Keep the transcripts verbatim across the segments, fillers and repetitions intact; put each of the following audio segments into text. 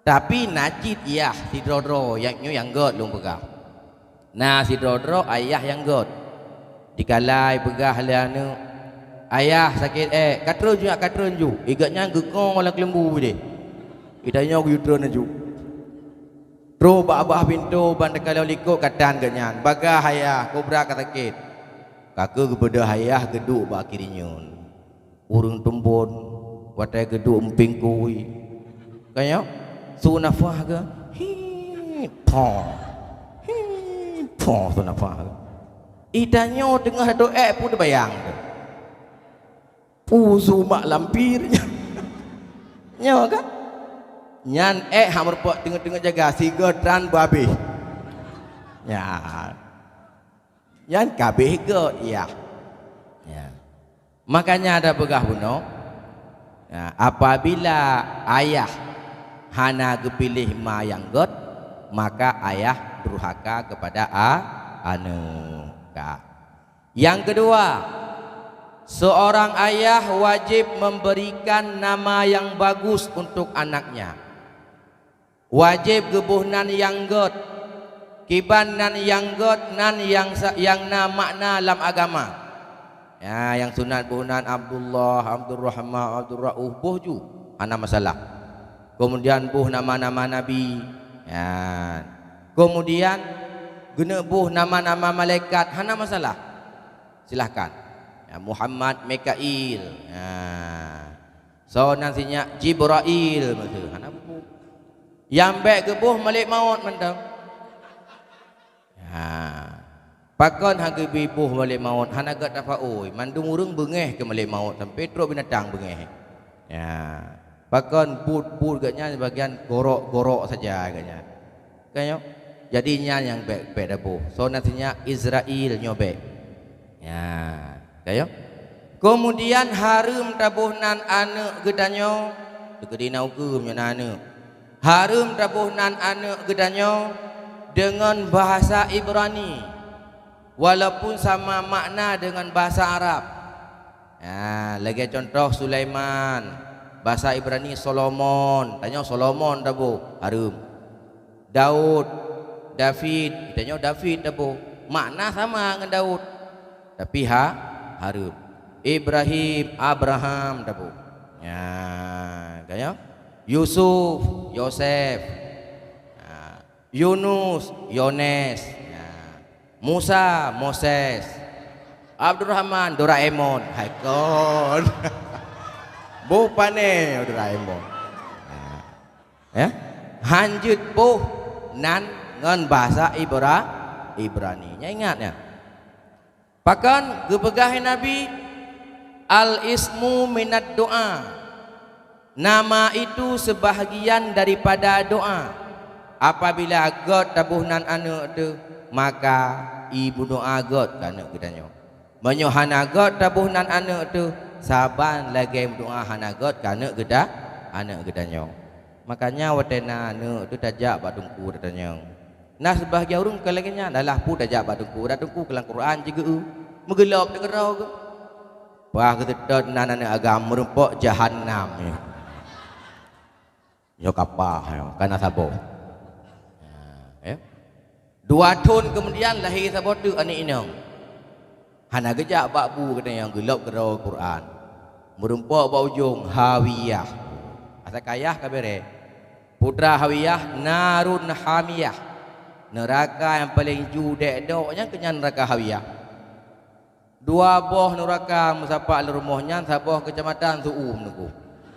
Tapi na cit yah sidroe-droe nyang nyoe nyang gét lôn peugah. Na sidroe-droe ayah nyang gét. Dikala jipeugah lé aneuëk, "Ayah sakét ék, ka treun ju, ka treun ju." Gobnyan geuko lam keuleumbu deh. Geutanyoe geuyue treun laju. Troh bak babah pintoe ban teukalon likot ka tan gobnyan. "Bagah ayah, kobra ka sakét." Ka keuh geubeudôh ayah geuduek bak kirinyun. Ureuëng tumbon watée geuduek eumpieng kui. Ka nyoe, su nafah geuh, hi, pho. Hi, pho, su nafah geuh. Geutanyoe teungoh taduek ék peue teubayang teuh. Peue su mak lampir nyan. Nyoe kan? Nyan ék hak meurumpok teungoh-teungoh jaga sigoe tran beuhabéh. Nyan. Nyan ka abéh gét yah. Ya. Makanya tapeugah bunoe, ya, apabila ayah hana geupiléh ma nyang gét, maka ayah durhaka kepada a-, aneuëk. Ka. Yang kedua, seorang ayah wajib memberikan nama yang bagus untuk anaknya. Wajéb geuboh nan nyang gét. Kiban nan nyang gét, nan nyang sa-, nyang na makna lam agama. Ya, nyang sunat boh nan Abdullah, Abdurrahman, Abdurrauf, boh ju, hana masalah. Kemudian boh nama-nama nabi. Ya. Kemudian geuneuk boh nama-nama malaikat, hana masalah. Silahkan. Ya, Muhammad, Mikail. Ya. Soe nan sinyak Jibrail, meuteue hana bubu. Nyang bék geuboh Malék Maut mantong. Ha. Pakon hana geubi boh Malék Maut, hana gét tafaoi. Mandum ureuëng beungéh keu Malék Maut, sampai trok binatang beungéh. Ya. Pakon buet-buet gobnyan bagian gorok-gorok saja gobnyan. Ka nyoe? Jadi nyan nyang bék, bék taboh. Soe nan sinyak Izrail nyoe bék. Ya, ka nyoe? Keumudian hareuem taboh nan aneuëk geutanyoe, teukeudi na ukeue meunyoe na aneuëk. Hareuem taboh nan aneuëk geutanyoe deungon bahasa Ibrani, walaupun sama makna deungon bahasa Arab. Ya, lagée cuntoh Sulaiman, bahasa Ibrani Solomon, tanyoe Solomon taboh, hareuem. Daud, David, geutanyoe David taboh. Makna sama ngon Daud, tapi ha, hareuem. Ibrahim, Abraham taboh. Ya, ka nyoe? Yusuf, Yosef. Ya. Yunus, Yones. Ya. Musa, Moses. Abdurrahman, Doraemon. Hai kon. Boh pane Doraemon. Ya. Ya? Han jeuet boh nan ngon bahasa Ibra-, Ibrani. Nya ingat, ya. Pakon geupeugah lé Nabi, "Al-ismu minad doa." Nama itu sebahagian daripada doa. Apabila gét taboh nan aneuëk teuh, maka i meudoa gét keu aneuëk geutanyoe. Meunyoe hana gét taboh nan aneuëk teuh, saban lagée meudoa hana gét keu aneuëk geuta-, aneuëk geutanyoe. Makanya watée na aneuëk teuh tajak bak teungku tatanyong. Na seubahagian ureuëng ka lagée nyan, alah peue tajak bak teungku, dak teungku keu lam Quran jigeu-eu, meugeulop teukeudroe geuh. Bah geuteutôt nan aneuëk agam meurumpok jahanam nyoe. Nyoe kapah nyoe, kana saboh. Ya, ya. Dua thon keumudian lahé saboh teuk aneuëk inong. Hana geujak bak bu geutanyoe nyang geulop keudroe Quran. Meurumpok bak ujong Hawiyah. Asai kayah ka bereh. Putra Hawiyah, narun hamiyah. Neuraka nyang paleng ju dék dok nyan keu nyan neuraka Hawiyah. Dua boh neuraka meusapat lam rumoh nyan, saboh keucamatan Su'um nunggu.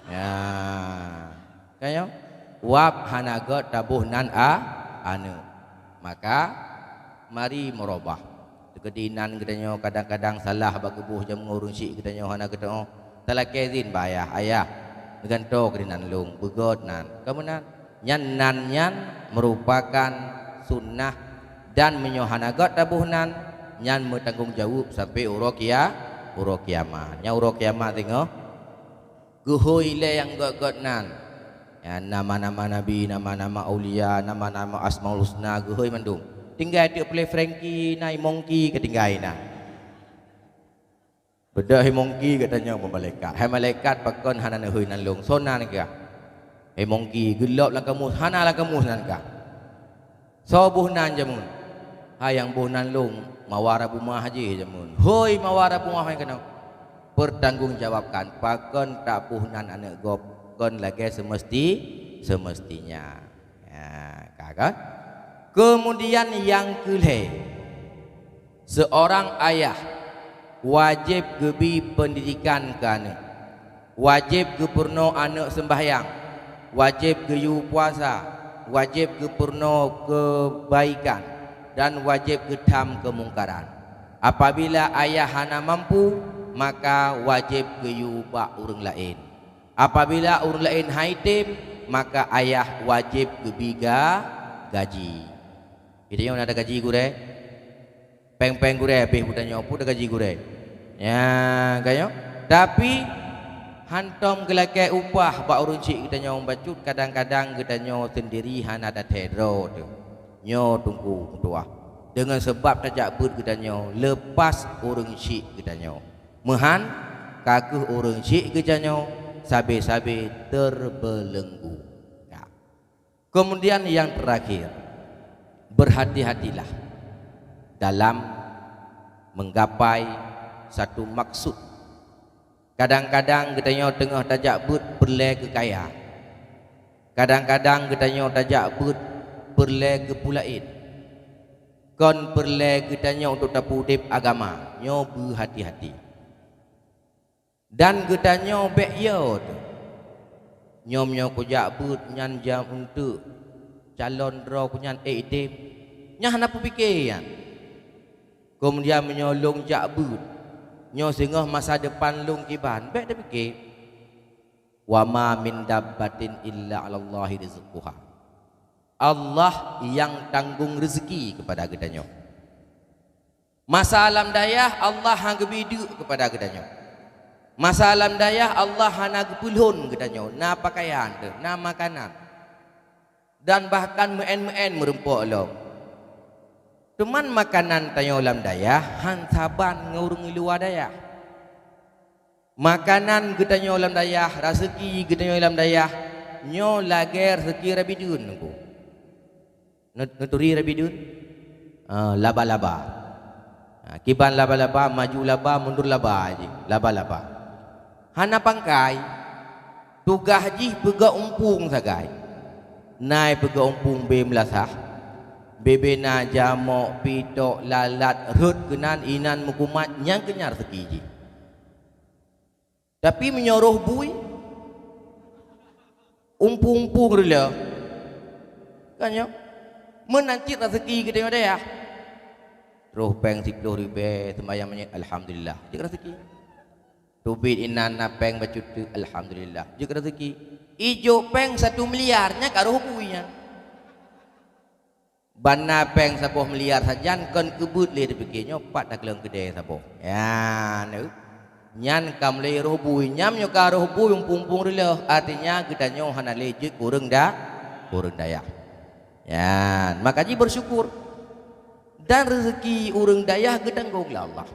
Ya. Ka nyoe? Wab hana gét taboh nan a-, aneuëk. Maka, mari meurubah. Teukeudi nan geutanyoe kadang-kadang salah bak geuboh jameun ureuëng syiek geutanyoe hana geuteuoh. Talakée idhin bak ayah, "Ayah, neugantoe keu inan lôn, beugét nan." Ka meunan. Nyan nan nyan meurupakan sunnah dan meunyoe hana gét taboh nan, nyan meutanggong jaweueb sampoe uroe kia-, uroe kiamat. Nyan uroe kiamat teungoh geuhôi ilée nyang gét-gét nan. Ya, nama-nama nabi, nama-nama aulia, nama-nama Asmaul Husna geuhôi mandum. Tinggai teuk play Frankie na, i Mongki ka tinggai na. Beudôh i Mongki geutanyoe bak malaikat. "Hai malaikat, pakon hana neuhôi nan lôn?" "Soe nan kah?" Eh, mongki geulop lam kamus, hana lam kamus nan ka. Soe boh nan jameun? Hai nyang boh nan lôn, mawar Abu Mah jih jameun. Hoi, mawar Abu Mah hai keunoe. Pertanggungjawabkan, pakon taboh nan aneuk gob, kon lagée semesti-, semestinya. Ha, ka kan? Keumudian nyang keu lhée, seurang ayah wajéb geubi peundidikan keu aneuk, wajéb geupeurunoe aneuk seumbahyang, wajéb geuyue puasa, wajéb geupeurunoe keubaikan, dan wajéb geutham keumungkaran. Apabila ayah hana mampu, maka wajéb geuyue bak ureuëng laén. Apabila ureuëng laén han item, maka ayah wajéb geubi ga-, gaji. Geutanyoe na gaji gurée? Péng-péng gurée habéh geutanyoe, peue gaji gurée? Nyan, ka nyoe. Tapi, hántom geulakée upah bak ureuëng syiek geutanyoe bacut, kadang-kadang geutanyoe seundiri hana tathée droe teuh. Nyoe Teungku meutuah. Deungon sabab tajak beuet geutanyoe, leupah ureuëng syiek geutanyoe. Meuhan, ka kheueh ureuëng syiek geutanyoe sabe-sabe teurbeuleunggu. Ya. Keumudian nyang teurakhir, beurhati-hatilah dalam menggapai satu maksud. Kadang-kadang geutanyoe teungoh tajak beuet peureulée keu kaya. Kadang-kadang geutanyoe tajak beuet peureulée keu peue laén. Kon peureulée geutanyoe untuk tapeudeb agama, nyoe beuhati-hati. Dan geutanyoe bék yo teuh. Nyoe meunyoe kujak beuet nyan jam eunteuk calon droe keu nyan ék ideb, nyan hana peupike nyan. Keumudian meunyoe lôn jak beuet, nyoe singoh masa depan lôn kiban, bék tapike. "Wa ma min dabbatin illa 'alallahi rizquha." Allah nyang tanggong reuzeki keupada geutanyoe. Masa lam dayah Allah han geubi deuk keupada geutanyoe. Masa lam dayah Allah hana geupeulhon geutanyoe, na pakaian teuh, na makanan. Dan bahkan meu'én-meu'én meurumpok lom. Teuman makanan tanyoe lam dayah han saban ngon ureuëng luwa dayah. Makanan geutanyoe lam dayah, raseuki geutanyoe lam dayah, nyoe lagée raseuki rabideun Teungku. Neut-, neuturi rabideun? Ah, laba-laba. Ah, kiban laba-laba, maju laba, mundur laba jih, laba-laba. Hana pangkai, tugaih jih peugok umpung sagai. Nai peugok umpung bée meulasah, bée-bée na jamok, pitok, lalat, rhot keunan, inan meukumat, nyang keuh nyan raseuki jih. Tapi meunyoe roh bui, umpung-umpung rila, kan nyoe, meunan cit raseuki geutanyoe dayah. Roh péng siploh ribée, seumayang manyét, alhamdulillah, jeuet raseuki. Teubiet inan na péng bacut teuk, alhamdulillah, jeuet raseuki. Ijok péng satu miliar, nyan ka roh bui nyan. Ban na péng saboh miliar sajan kon keubeut lé teupike nyoe pat takalon keudée saboh. Ya, neu. Nyan ka mulai roh bui. Nyan nyoe ka roh bui umpung-umpung reuloh, artinya geutanyoe hana lé jeuet keu ureuëng da-, keu ureuëng dayah. Nyan, maka jih bersyukur. Dan rezeki ureuëng dayah geutanggong lé Allah.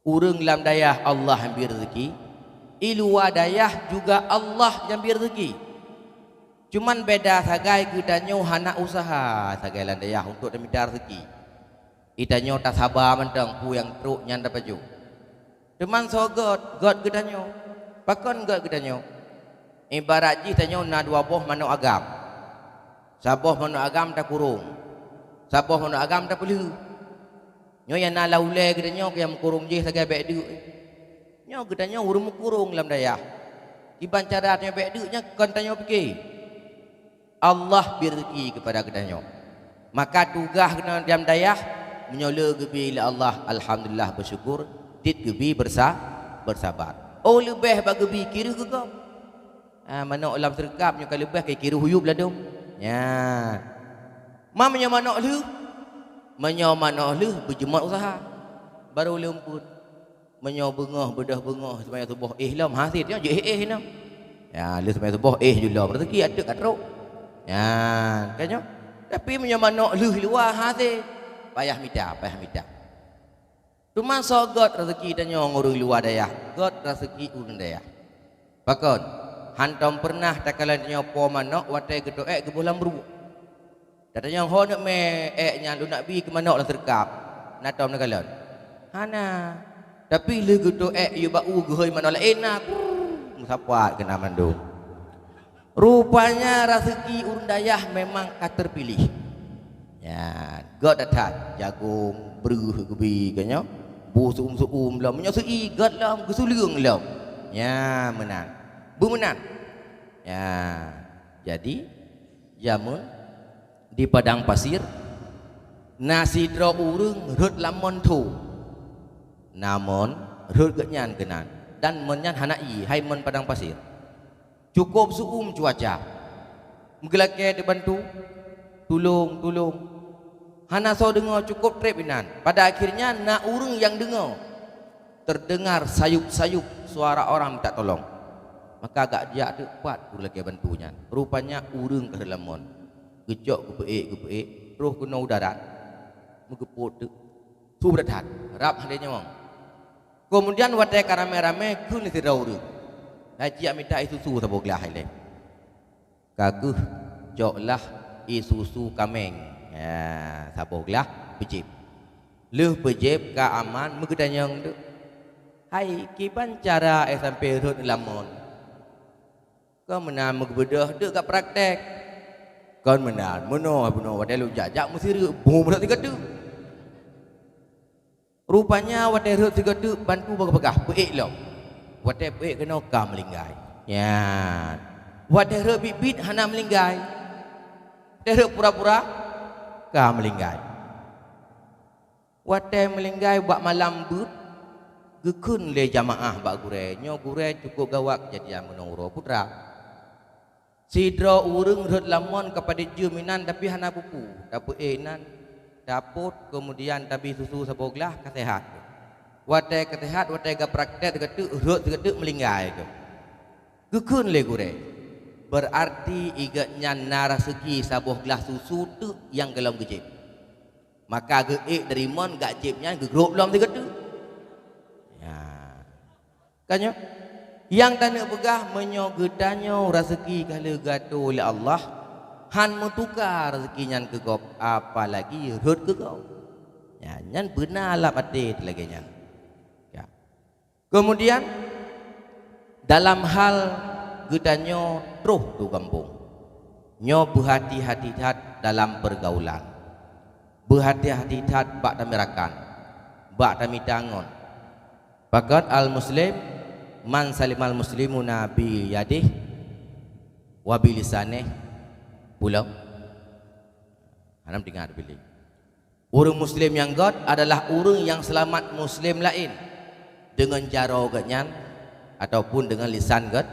Ureuëng lam dayah Allah nyang bri rezeki, i luwa dayah juga Allah nyang bri rezeki. Cuman beda sagai geutanyoe hana useuha sagai lam dayah untuk tamita rezeki. Geutanyoe tasaba mantong peue nyang trok nyan tapajoh. Teuma soe gét, gét geutanyoe. Pakon gét geutanyoe? Ibarat jih tanyoe na dua boh manok agam. Saboh manok agam takurong, saboh manok agam tapeulheueh. Nyoe nyang na lam ulée geutanyoe nyang meukurong jih sagai bék deuk. Nyoe geutanyoe ureuëng meukurong lam dayah. Kiban cara tanyoe bék deuk nyan kon tanyoe pike. Allah bri rezeki keupada geutanyoe. Maka tugaih geutanyoe lam dayah, meunyoe le geubi lé Allah, alhamdulillah, beusyukur, tieb geubi beursa-, beursabar. Oh leubeh bak geubi, keu reuh keu gob. Ah, manok lam seureukab nyoe ka leubeh keu reuh huyub ladôm. Nyan. Ma meunyoe manok lheueh, meunyoe manok lheueh beujeumot useuha, barô leumput. Meunyoe beungoh, beudôh beungoh, seumayang suboh éh lom, hasé nyoe jeuet éh-éh nyoe. Ya, lheueh seumayang suboh éh ju lom, rezeki ateueh ka trok. Nyan, ka nyoe. Tapi meunyoe manok lheueh luwa hasé, payah mita, payah mita. Teuma soe gét rezeki tanyoe ngon ureuëng luwa dayah, gét rezeki ureuëng dayah. Pakon? Hántom peureunah takalon tanyoe po manök watée geuto ék geuboh lam bruek. Tatanyong, "Ho neuk mé ék nyan lôn nak bi keu manök lam seureukab?" Na tom neukalon? Hana. Tapi lheueh geuto ék yue bak u geuhôi manök laén na, krrrr, meusapat keunan mandum. Rupanya raseuki ureuëng dayah memang ka teupiléh. Nyan, gét that-that, jagong, breueh geubi keu nyoe, bu seu-uem-seu-uem lom, meunyoe seu-ie gét lom, geusuleueng lom. Nyan meunan. Beumeunan. Nyan, jadi, jameun di padang pasir, na sidroe ureuëng rhot lam mon tho. Na mon, rhot geuhnyan keunan, dan mon nyan hana ié, hai mon padang pasir. Cukôp seu-uem cuaca. Meugeulakée teubantu, "Tulông, tulông!" Hana soe deungoe, cukôp treb inan. Pada akhirnya na ureuëng nyang deungoe. Terdengar sayup-sayup suara orang minta tolong. Maka geujak teuk pat ureuëng lakée bantu nyan. Rupanya ureuëng ka rhot lam mon. Geucok geupeuék-geupeuék, troh keunoe u darat. Meugeupot teuk. Su that-that, rab hana nyawöng. Keumudian watée ka ramé-ramé, kheun lé sidroe ureuëng, "Hai, jak mita ie susu saboh glah ilée." "Ka kheueh, coklah ie susu kaméng." Ya, saboh glah peujieb. Lheueh peujieb ka aman, meugeutanyong teuk, "Hai, kiban cara éh sampoe rhot lam mon?" "Kon meunan, meugeubeudôh, deuk gak praktek." "Kon meunan, meunoe, meunoe watée lôn jak-jak meusireuk, boh meunan sigoe teuk." Rupanya watée rhot sigoe teuk bantu bak geupeugah, peuék lom. Watée peuék keunoe ka meulinggai. Nyan. Watée rhot biet-biet hana meulinggai. Watée rhot pura-pura ka meulinggai. Watée meulinggai bak malam beuet, geukheun lé jamaah bak gurée, nyoe gurée cukôp gawat keujadian meunoe uroe putra. Sidroe ureuëng rhot lam mon ka padub jeuem inan, tapi hana peue-peue. Tapeuék inan, tapot, keumudian tabi susu saboh glah, ka seuhat. Watée ka seuhat, watée gapraktek sigoe teuk, rhot sigoe teuk, meulinggai teuk. Geukheun lé gurée, "Beurarti i geuhnyan na raseuki saboh glah susu teuk nyang gohlom geujieb." Maka geuék dari mon, gak jieb nyan geugrôp lom sigoe teuk. Ya. Ka nyoe, nyang taneuk peugah, meunyoe geutanyoe raseuki ka lheueh geuatoe lé Allah, han meutuka raseuki nyan keu gob, apalagi rhot keu gob. Nyan, nyan beuna lam até lagée nyan. Ya. Keumudian, dalam hal geutanyoe troh u gampông, nyoe beuhati-hati that dalam peurgaulan. Beuhati-hati that bak tamirakan, bak tamita ngon. Pakon al-muslim man salimal muslimuna bi yadih wa bi lisanih. Pulang. Hana teuingat piléh. Ureuëng muslim nyang gét adalah ureuëng nyang seulamat muslim laén deungon jaroe geuhnyan ataupun deungon lisan gét,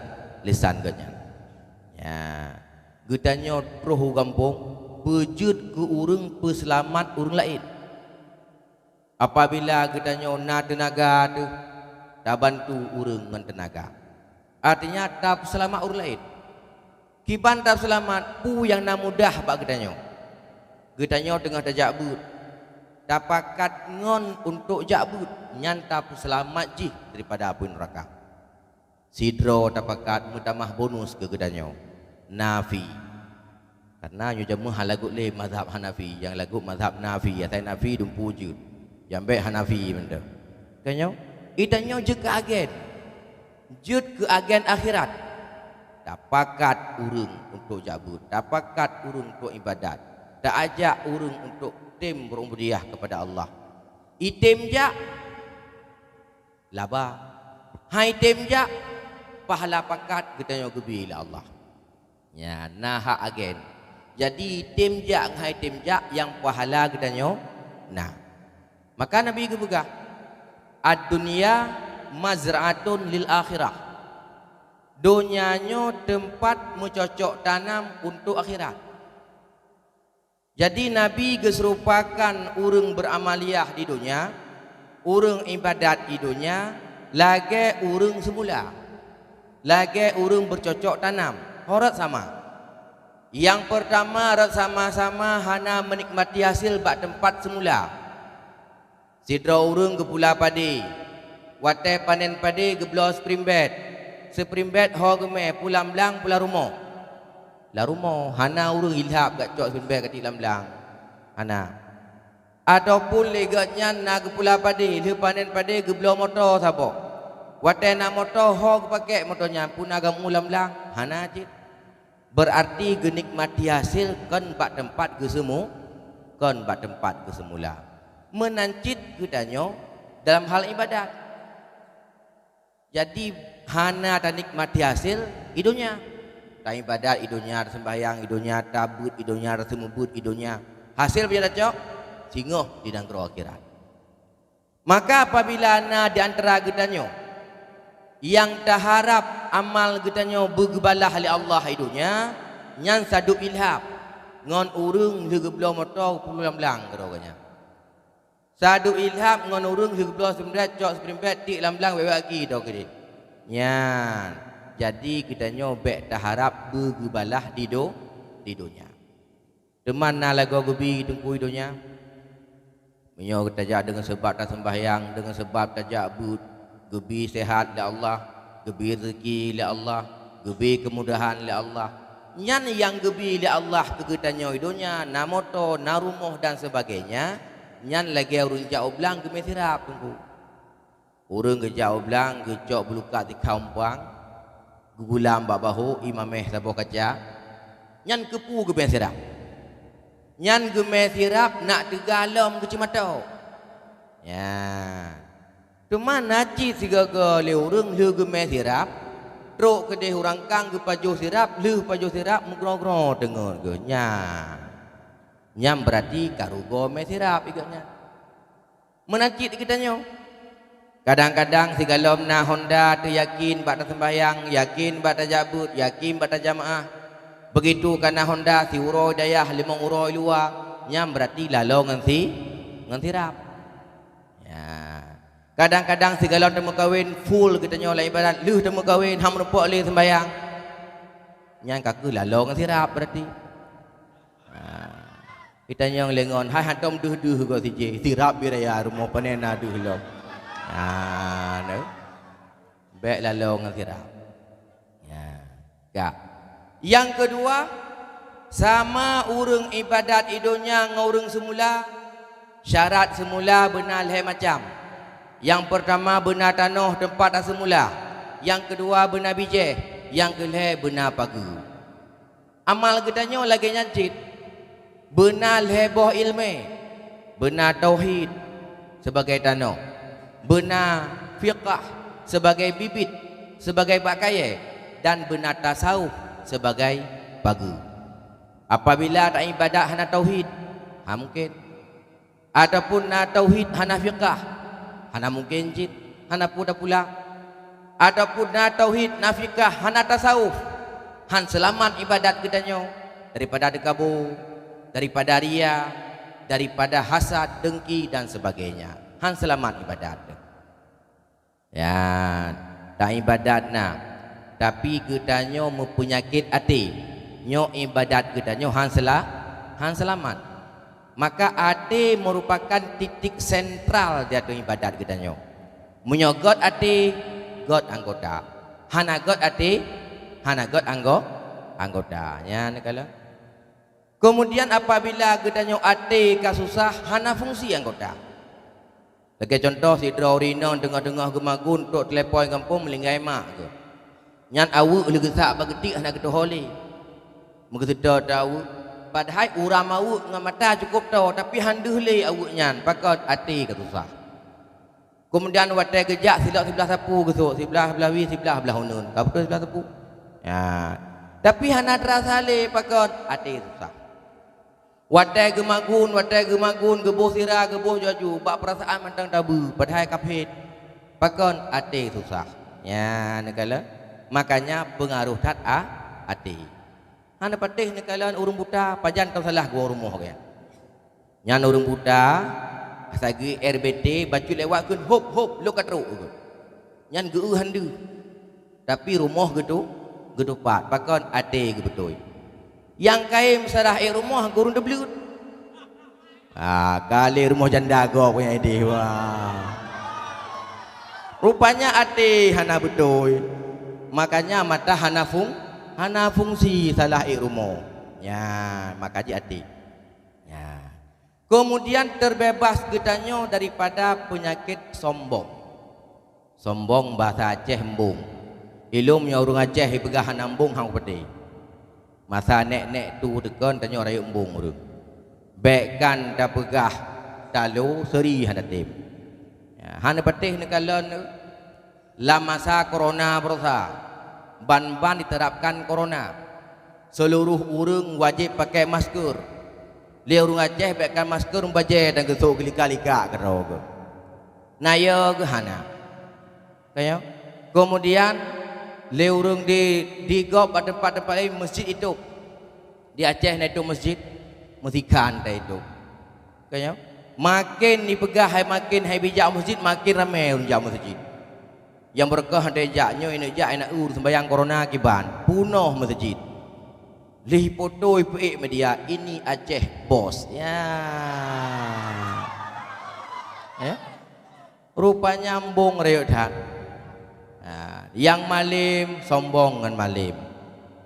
lisan geuhnyan. Ya, geutanyoe troh u gampông beujeuet keu ureuëng peuseulamat ureuëng laén. Apabila geutanyoe na teunaga teuh, tabantu ureuëng ngon teunaga. Artinya, tapeuseulamat ureuëng laén. Kiban tapeuseulamat, peue nyang na mudah bak geutanyoe? Geutanyoe teungoh tajak beuet. Tapakat ngon untuk jak beuet, nyan tapeuseulamat jih daripada apui neuraka. Sidroe tapakat meutamah bonus keu geutanyoe, nafi. Karena nyoe jameun hana lagot lé mazhab Hanafi, nyang lagot mazhab Nafi, asai Nafi dumpeue jeuet. Nyang bék Hanafi mantong. Ka nyoe, geutanyoe jeuet keu agen. Jeuet keu agen akhirat. Tapakat ureuëng untuk jak beuet, tapakat ureuëng untuk ibadat, taajak ureuëng untuk tem berubudiah kepada Allah. Item jak, laba. Hai tem jak, pahala pakat geutanyoe geubri lé Allah. Nyan na hak agen. Jadi, tem jak hai tem jak nyang pahala geutanyoe na. Maka Nabi geupeugah, "Ad-dunya mazra'atun lil akhirah." Donya nyoe teumpat meucocok tanam untuk akhirat. Jadi, Nabi geuseurupakan ureuëng beuramaliah di donya, ureuëng ibadat di donya, lagée ureuëng seumula, lagée ureuëng beucocok tanam, ho rot sama. Nyang peurtama, rot sama-sama hana meunikmati hasé bak teumpat seumula. Sidroe ureuëng geupula padé. Watée panen padé geubloe sprimbet. Seupeurim bèt ho geumè, peue lam blang, peue lam rumoh. Lam rumoh, hana ureueng ilhab geucok seupeurim bèt geutik lam blang. Hana. Ataupun lé geuhnyan na geupula padé, lheueh panen padé geubloe moto saboh. Watèe na moto, ho geupakèk moto nyan, peue na geumu lam blang? Hana cit. Beurarti geunikmati hasé kon bak teumpat geuseumula, kon bak teumpat geuseumula. Meunan cit geutanyoe dalam hal iébadat. Jadi, hana tanikmati hasé i donya. Taiébadat i donya, taseumbahyang i donya, tabeuet i donya, taseumeubeuet i donya. Hasé peue nyang tacok? Singoh di nanggroe akhirat. Maka apabila na di antara geutanyoe nyang taharab amal geutanyoe beugeubalah lé Allah i donya, nyan sadub ilhab ngon ureueng lheueh geubloe moto geupula lam blang keudroe geuh nyan. Sadub ilhab ngon ureueng lheueh geubloe seupeurim bèt, cok seupeurim bèt, tik lam blang, wèk-wèk gaki droe keudéh. Nyan, jadi geutanyoe bèk taharab beugeubalah di do-, di donya. Teuma na lagoe geubi teungku i donya. Meunyoe tajak deungon seubab taseumbahyang, deungon seubab tajak beuet, geubi seuhat lé Allah, geubi reuzeuki lé Allah, geubi keumudahan lé Allah. Nyan nyang geubi lé Allah keu geutanyoe i donya, na moto, na rumoh dan sebagainya, nyan lagèe ureueng jak u blang geumè sirab teungku. Ureueng geujak u blang, geucok bulukat sikha umpang, geugulam bak bahô, ié mamèh saboh kaca. Nyan keupeue geumè sirab? Nyan geumè sirab nak teuga lom geucimato. Nyan. Teuma na cit sigoe-goe lé ureueng lheueh geumè sirab, trok keudéh ureueng kang geupajoh sirab, lheueh pajoh sirab meugroe-groe teungeut geuh. Nyan. Nyan beurati ka rugoe mè sirab i gobnyan. Meunan cit geutanyoe. Kadang-kadang sigohlom na honda teuyakin bak taseumbahyang, yakin bak tajak beuet, yakin bak tajamaah. Beugitu ka na honda siuroe dayah limong uroe luwa, nyan beurati lalo ngon si, ngon sirab. Ya. Kadang-kadang sigohlom teumeukawen full geutanyoe lam ibadat, lheueh teumeukawen han meurumpok lé seumbahyang. Nyan ka keuh lalo ngon sirab beurati. Ha. Geutanyoe lé ngon hai hantom deuh-deuh goe sijih, sirab bit raya rumoh pane na deuh lom. Ha, neu. Bèk lalo ngon sirab. Ya. Ka. Nyang keudua, sama ureueng ibadat i donya ngon ureueng seumula, syarat seumula beuna lhèe macam. Nyang peurtama beuna tanoh teumpat taseumula, nyang keudua beuna bijèh, nyang keulhèe beuna pageue. Amal geutanyoe lagèe nyan cit, beuna lhèe boh ileumèe, beuna tauhid sibagai tanoh, beuna fiqah sibagai bibit, sibagai bak kayèe, dan beuna tasawuf sibagai pageue. Apabila taibadat hana tauhid, ha mungken. Ataupun na tauhid hana fiqah, hana mungken cit, hana peue tapula. Ataupun na tauhid, na fiqah, hana tasawuf, han seulamat ibadat geutanyoe daripada deukabo, daripada ria, daripada hasad, dengki dan sebagainya. Han seulamat ibadat. Ya, taibadat na, tapi geutanyoe meupeunyakét até. Nyoe ibadat geutanyoe han seula-, han seulamat. Maka até meurupakan titik sentral di ateueh ibadat geutanyoe. Meunyoe gèt até, gèt anggota. Hana gèt até, hana gèt anggo-, anggota. Nyan neukalon. Keumudian apabila geutanyoe até ka susah, hana fungsi anggota. Lagèe cuntoh, sidroe ureueng inong teungoh-teungoh geumagun trok telepon gampông meuninggai mak geuh. Nyan aweuek lheueh geusak bak geutik hana geutohô lé. Meugeuseutôt aweuek, padahai uram aweuek ngon mata cukôp tô, tapi han deuh lé aweuek nyan, pakon até ka susah. Keumudian watèe geujak silop siblah sapu geusok, siblah, siblah wie, siblah, siblah uneuen. Ka beutôi siblah sapu. Ya. Tapi hana teurasa lé pakon até susah. Watèe geumagun, watèe geumagun, geuboh sira, geuboh jaju, bak peurasaan mantong tabeue, padahai ka phét. Pakon até susah. Ya, neukalon. Makanya peungaroh that a-, até. Hana patéh neukalon ureueng buta, pajan ka salah geuwoe rumoh geuh. Nyan ureueng buta, sageue R B T, bacut lewat kheun, "Hop, hop, lôn ka trok," kheun. Nyan geu-eu han deuh. Tapi rumoh geutu-, geutupat, pakon até geubeutôi. Nyang kayém salah ék rumoh gurun teubleuet. Ah, ka lé rumoh janda gob nyang idéh, wah. Rupanya até hana beutôi. Makanya mata hana fung, hana fungsi salah ék rumoh. Nya, maka jih até. Nya. Kemudian terbebas geutanyoe daripada penyakit sombong. Sombong bahasa Aceh embong. Ilom nyang ureuëng Aceh ipeugah hana embong hang peuté. Masa nek-nek tu teukon tanyoe rayeuk embong ureuëng. Bék kan tapeugah talo seuri hana tem. Ya, hana patéh neukalon lam masa korona barosa. Ban-ban diterapkan korona. Seluruh ureuëng wajéb pakai masker. Lé ureuëng Aceh bék kan masker mubajée dan geusok geulika-lika keudroe geuh. Na yo geuh hana. Kaya? Kemudian lé ureuëng di, di gob bak teumpat-teumpat laén masjid itôb. Di Aceh na itôb masjid, meusikan ta itôb. Kaya? Maken ipeugah hai maken hai bijak masjid, maken ramé ureuëng jak masjid. Nyang beureukoh hana jak nyoe, ineuk jak, ineuk ureuëng sembahyang korona kiban, punoh masjid. Lih poto ipeuék media, ini Aceh bos. Ya. Ya. Rupanya embong rayeuk that. Ha, nyang malém sombong ngon malém.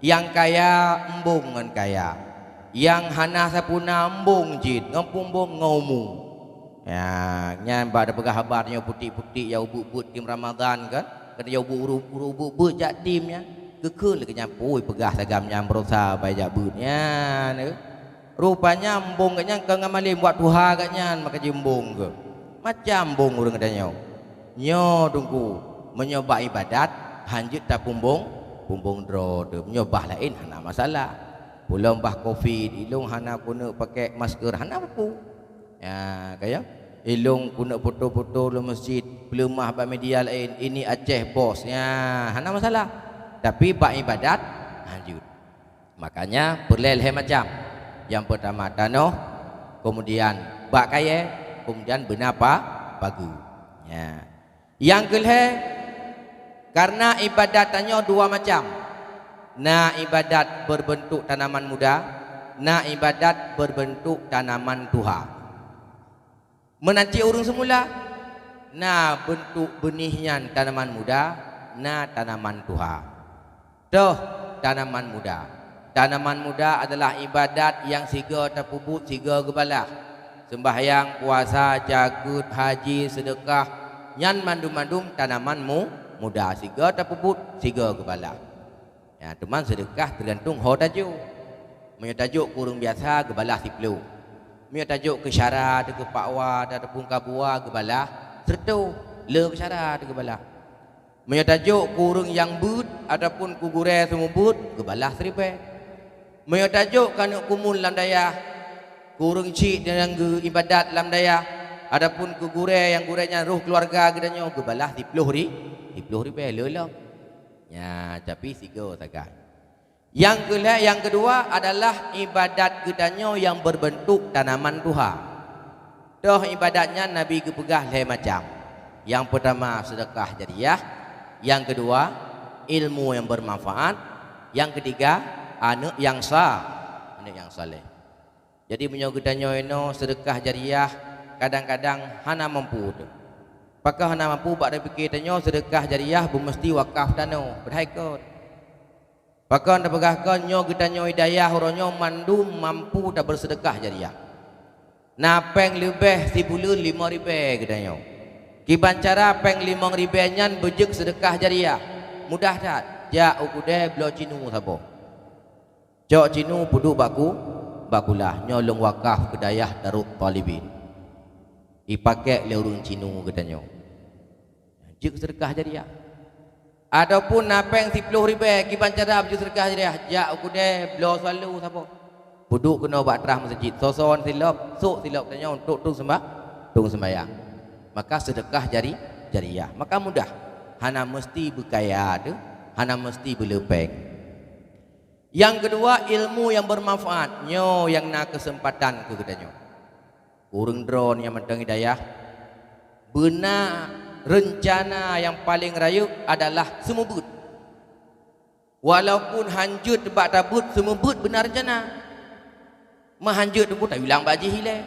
Nyang kaya embong ngon kaya. Nyang hana sapeue na embong jih ngon pumbong ngon umu. Ya, nyan bak tapeugah haba nyoe putik-putik nyang ubeuet-beuet tim Ramadan kan. Kata nyang ubeuet-ubeuet beuet jak tim nyan. Geukheun lé keu nyan pui peugah sagam nyan beurasa bai jak beuet nyan. Rupanya embong geuh nyan kon ngon malém, wak tuha geuh nyan maka jiembong geuh. Macam embong ureuëng geutanyoe. Nyoe Teungku, meunyoe bak ibadat, hanjeuet tapumbong, pumbong droe teuh. Meunyoe bah laén hana masalah. Ulôn bah covid, ilôn hana keuneuk pakai masker, hana peue-peue. Ya, kaya? Ilôn keuneuk foto-foto lam masjid, peuleumah bak media laén, ini Aceh bos. Ya, hana masalah. Tapi bak ibadat, hanjeuet. Makanya peureulée lhée macam. Nyang peutama tanoh, kemudian bak kayée, kemudian beuna pa-, pageue. Ya. Nyang keulhée, karena ibadat tanyoe dua macam. Na ibadat berbentuk tanaman muda, na ibadat berbentuk tanaman tuha. Meunan cit ureuëng seumula, na beuntuk beunih nyan tanaman muda, na tanaman tuha. Toh tanaman muda. Tanaman muda adalah ibadat nyang sigoe tapeubuet sigoe geubalah. Seumbahyang, puasa, jakeuet, haji, seudeukah, nyan mandum-mandum tanaman mu-, muda sigoe tapeubuet sigoe geubalah. Ya, teuma seudeukah teugantung ho tajok. Meunyoe tajok keu ureuëng biasa geubalah siploh. Meunyoe tajok keu syara, keu pakwa ataupun kabua geubalah seureutôh, le keu syara geubalah. Meunyoe tajok keu ureuëng nyang beuet ataupun keu gurée seumeubeuet, geubalah siribée. Meunyoe tajok keu aneuk kumun lam dayah, keu ureuëng chik nyang geu-ibadat lam dayah, ataupun keu gurée nyang gurée nyan roh keuluwarga geutanyoe, geubalah siploh ri-, siploh ribée le lom. Nya, tapi sigoe sagai. Nyang keulhée, nyang keudua adalah ibadat geutanyoe nyang berbentuk tanaman tuha. Toh ibadat nyan Nabi geupeugah lhée macam. Nyang peutama seudeukah jariah, nyang keudua ilmu nyang bermanfaat, nyang keutiga aneuk nyang sa-, aneuk nyang saleh. Jadi meunyoe geutanyoe inoe seudeukah jariah kadang-kadang hana mampu teuh. Pakon hana mampu bak tapike tanyoe seudeukah jariah beumeusti wakaf tanoh, padahai kon. Pakon tapeugah kon nyoe geutanyoe i dayah uroe nyoe mandum mampu tabeuseudeukah jariah. Na péng leubeh sibuleuen limong ribée geutanyoe. Kiban cara péng limong ribée nyan beujeuet seudeukah jariah? Mudah that, jak u keudée bloe cinu saboh. Cok cinu peuduek bak ku-, bak kulah, nyoe lôn wakaf keu dayah Darut Thalibin. Ipakék lé ureuëng cinu geutanyoe. Jeuet seudeukah jariah. Ataupun na péng siploh ribée kiban cara beujeuet seudeukah jariah, jak u keudée bloe salu saboh. Peuduek keunoe bak trah meuseujid, soe-soe silop, sôk silop tanyoe untuk tueng seumba-, tueng seumbahyang. Maka seudeukah jari-, jariah. Maka mudah. Hana meusti beukaya teuh, hana meusti beuleupéng. Nyang keudua, ilmu nyang beumanfaat. Nyoe nyang na keuseumpatan keu geutanyoe. Ureuëng droe nyang mantong hidayah, beuna reuncana nyang paleng rayeuk adalah seumeubeuet. Walaupun hanjeuet bak tabeuet, seumeubeuet beuna reuncana. Meuhanjeuet teungku tayue ulang bak jih ilée.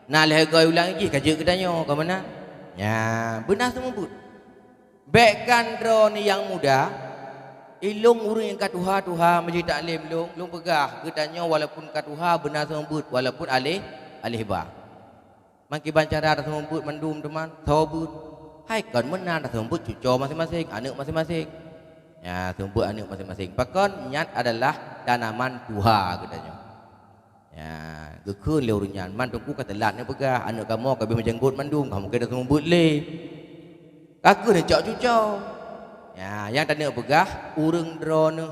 Na lhée goe ulang jih ka jeuet geutanyoe ka meunan. Nya, beuna seumeubeuet. Bék kan droeneuh nyang muda, Ilôn ureuëng nyang ka tuha-tuha meujeuet taklém lôn, lôn peugah geutanyoe walaupun ka tuha beuna seumeubeuet walaupun aléh, aléh ba. Mangkiban cara taseumeubeuet mandum teuma, soe beuet. Hai kon meunan taseumeubeuet cucoe maséng-maséng, aneuëk maséng-maséng. Ya, seumeubeuet aneuëk maséng-maséng. Pakon nyan adalah tanaman tuha geutanyoe. Ya, geukheun lé ureuëng nyan, "Man teungku ka teulat neupeugah, aneuëk kamoe ka abéh meujanggot mandum, ka mungken taseumeubeuet lé." Ka keuh neucok cucoe. Ya, nyang taneuk peugah, ureuëng droeneueh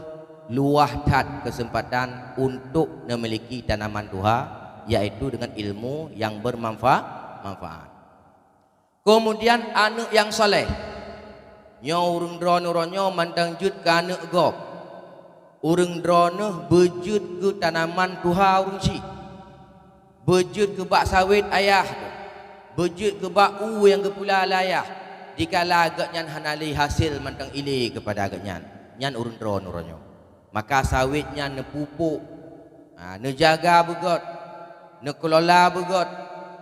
luwah that keuseumpatan untuk neumiliki tanaman tuha, yaitu dengan ilmu nyang bermanfa-, manfaat. Keumudian aneuëk nyang saleh. Nyoe ureuëng droeneueh uroe nyoe mantong jeuet keu aneuëk gob. Ureuëng droeneueh beujeuet keu tanaman tuha ureuëng chik. Beujeuet keu bak sawét ayah teuh, beujeuet keu bak u nyang geupula lé ayah, dikala gobnyan hana lé hasé mantong ilé keupada gobnyan, nyan ureuëng droeneueh uroe nyoe. Maka sawét nyan neupupuk, ha, neujaga beugöt, neukelola beugöt,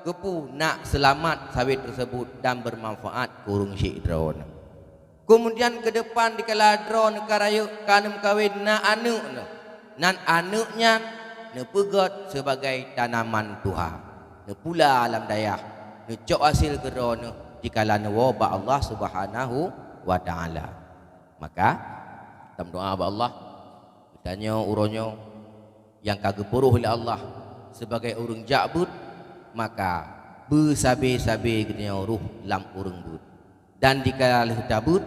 keupeue nak seulamat sawét teuseubut dan beumanfaat keu ureuëng chik droeneueh. Keumudian keu depan dikala droeneueh ka rayeuk ka neumeukawen na aneuëk neuh, nan aneuëk nyan neupeugöt sibagai tanaman tuha, neupula lam dayah, neucok hasé keu droeneueh dikala neuwoe bak Allah Subhanahu wa Ta'ala. Maka, tameudoá bak Allah, geutanyoe uroe nyoe nyang ka geupuroh lé Allah sibagai ureuëng jak beuet, maka beusabe-sabe geutanyoe rôh lam ureuëng beuet. Dan dikala lheueh tabeuet,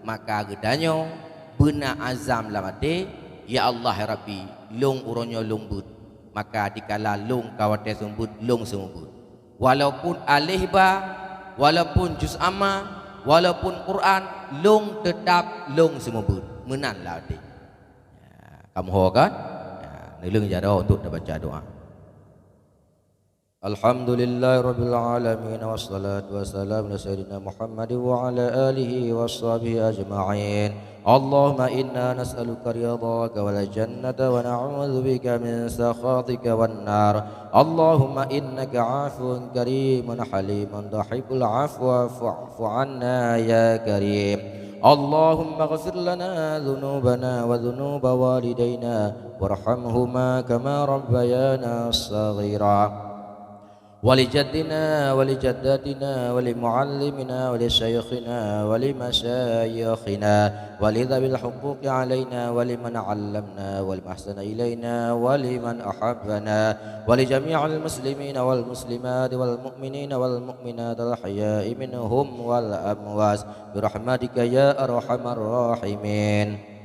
maka geutanyoe beuna azam lam até, "Ya Allah, ya Rabbi, lôn uroe nyoe lôn beuet." Maka dikala lôn ka watée seumeubeuet, lôn seumeubeuet. Walaupun aléh ba, walaupun juz amma, walaupun Quran, lôn teutab lôn seumeubeuet. Meunan lam até. Ya, ka meuho kan? Ya, neuleueng jaroe untuk tabaca doa. Alhamdulillahirabbil alamin, wassalatu wassalamu ala sayyidina Muhammad wa ala alihi wa sahbihi ajma'in. Allahumma inna nas'aluka ridhaka wal jannata wa na'udzubika min sakhatika wan nar. Allahumma innaka afuwun karimun halimun tuhibbul afwa fa'fu anna ya karim. Allahumma ighfir lana dzunubana wa dzunuba walidaina warhamhuma kama rabbayana shaghira. Wa li jaddina wa li jaddatina wa li muallimina wa li syaikhina wa li masyayikhina wa li dzawil huquqi alaina wa liman allamna wa liman ahsana ilaina wa liman ahabbana wa li jami'il muslimina wal muslimat wal mu'minina wal mu'minat al ahya'i minhum wal amwat bi rahmatika ya arhamar rahimin.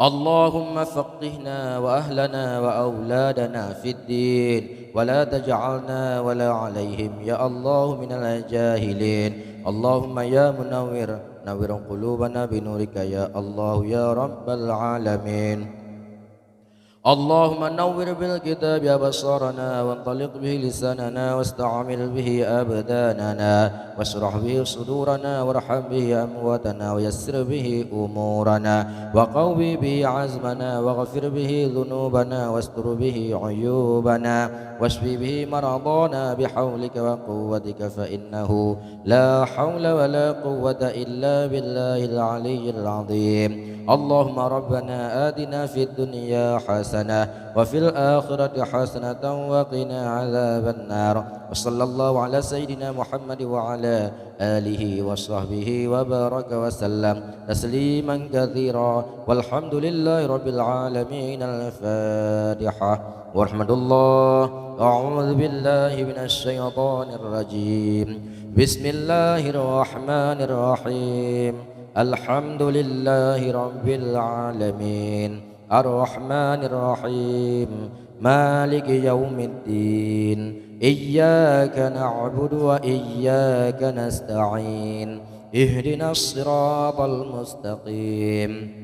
Allahumma faqqihna wa ahlana wa auladana fid din, wa la taj'alna wa la 'alaihim ya Allah minal jahilin. Allahumma ya munawwir, nawwir qulubana bi nurika ya Allah ya rabbal alamin. Allahumma nawwir bil kitabi absarana, wa antaliq bihi lisanana, wasta'mil bihi abdanana, washrah bihi sudurana, warham bihi amwatana, wa yassir bihi umurana, wa qawwi bihi azmana, waghfir bihi dhunubana, wastur bihi uyubana, washfi bihi maradana bihaulika wa quwwatika, fa innahu la haula wa la quwwata illa billahil aliyyil azim. Allahumma rabbana atina fid dunya hasanah wa fil akhirati hasanatan wa qina adzaban nar. Wa sallallahu ala sayyidina Muhammad wa ala alihi wa sahbihi wa baraka wa sallam tasliman katsira. Walhamdulillahi rabbil alamin. Al-Fatihah. Warahmatullah. A'udzu billahi minasy syaithanir rajim. Bismillahirrahmanirrahim. Alhamdulillahi rabbil alamin. Arrahmanirrahim. Maliki yaumiddin. Iyyaka na'budu wa iyyaka nasta'in. Ihdinas siratal mustaqim.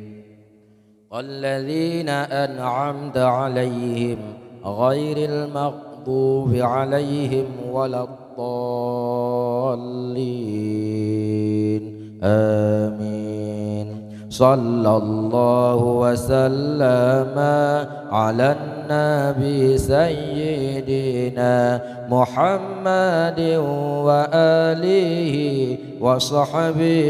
الذين أنعمت عليهم غير المغضوب عليهم ولا الضالين. آمين. صلى الله وسلم على النبي سيدنا محمد وآله وصحبه